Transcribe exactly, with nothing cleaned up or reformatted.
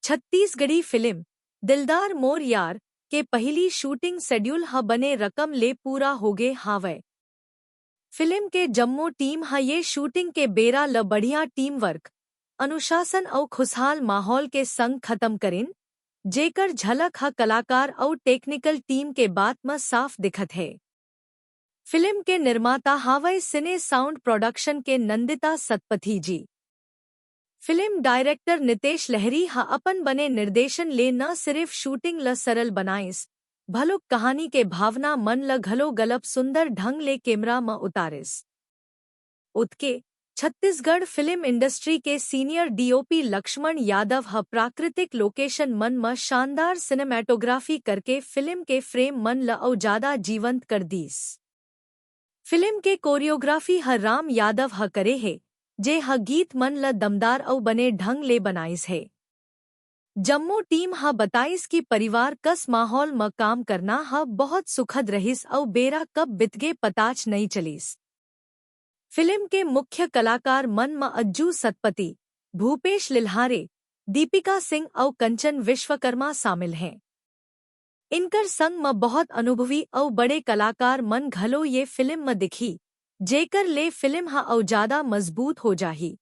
Chhattisgarhi film दिलदार मोर यार के पहिली शूटिंग शेड्यूल ह बने रकम ले पूरा होगे हावय। फिल्म के जम्मो टीम ह ये शूटिंग के बेरा ल बढ़िया टीम वर्क, अनुशासन अउ खुशहाल माहौल के संग खत्म करिन, जेकर झलक ह कलाकार अउ टेक्निकल टीम के बात म साफ दिखत हे। फिल्म के निर्माता हावय सिने साउंड प्रोडक्शन के नंदिता सतपथी जी। फिल्म डायरेक्टर नितेश लहरी ह अपन बने निर्देशन ले न सिर्फ शूटिंग ल सरल बनाइस, भलुक कहानी के भावना मन ल घलो गलप सुंदर ढंग ले कैमरा म उतारिस। उतके, छत्तीसगढ़ फिल्म इंडस्ट्री के सीनियर डीओपी लक्ष्मण यादव ह प्राकृतिक लोकेशन मन म शानदार सिनेमैटोग्राफी करके फिल्म के फ्रेम मन ल अउ जादा जीवंत कर दीस। फिल्म के कोरियोग्राफी ह राम यादव ह करे हे, जे ह गीत मन ल दमदार अउ बने ढंग ले बनाइस हे। जम्मो टीम ह बताइस कि परिवार कस माहौल म काम करना ह बहुत सुखद रहिस अउ बेरा कब बितगे पताच नइ चलिस। फिल्म के मुख्य कलाकार मन म अज्जू सतपति, भूपेश लिल्हारे, दीपिका सिंह अउ कंचन विश्वकर्मा शामिल हें। इनकर संग म बहुत अनुभवी अउ बड़े कलाकार मन घलो ये फिल्म म दिखही, जेकर ले फिल्म ह अउ जादा मजबूत हो जाही।